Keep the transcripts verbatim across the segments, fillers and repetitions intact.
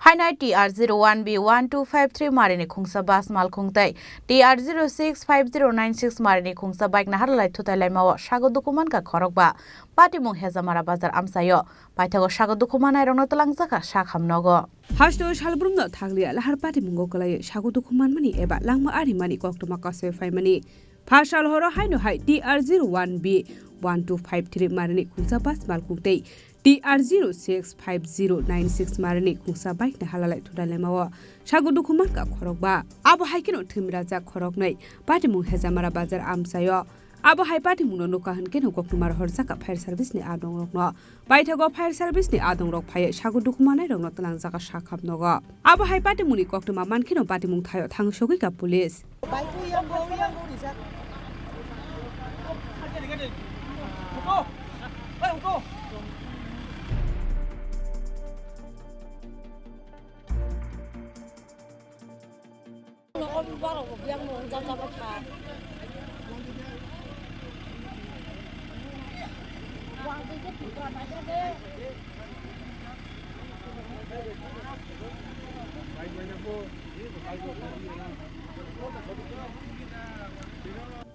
Hainai T R zero one B one two five three marini khungsa bus malkhung tei T R zero six five zero nine six marini khungsa bike naharlai thutai laimao sago dukuman ka khorokba patimung Hejamara bazar amchaio. Paithago sago dukumanai rokno twlangjak kha sak hamnogo. Hasto salbrumno thanglia lahar patimungo kwlaiwi sago dukumanmani eba langma arimani koktwma kasoi phaimani. Phasal horo haino hai T R zero one B one two five three marini khungsa bus malkhung tei T R zero six five zero nine six marini khungsa bike naharlai thutai laimao sago dukuman ka khorokba. Abo hai kheno thwimrajak khoroknwi patimung Hejamara bazar amchaio. Abo hai patimungno nukha hwnkhe no koktwma rohorjak kha fire service ni adongrokno. Paithago fire service ni adongrok phaiwi sago dukumanairokno twlangjak kha sak hamnogo. Abo hai patimungni koktwma mankheno patimung thaio thang sogwi kha police.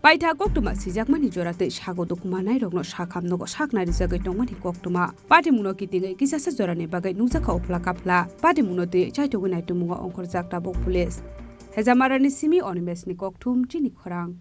Paitha koktwma sijakmani jora tei sago dukumanairokno sak hamnogo sak narijagwi tongmani koktwma. Patimungno kitingwi kisasa jorani bagwi nukjakha uphla kaphla. Patimungno twiwi chaithogwi naitukmungo ongkhorjak tabuk police. Hejamarani simi Onimeshni kokthum chini khorang.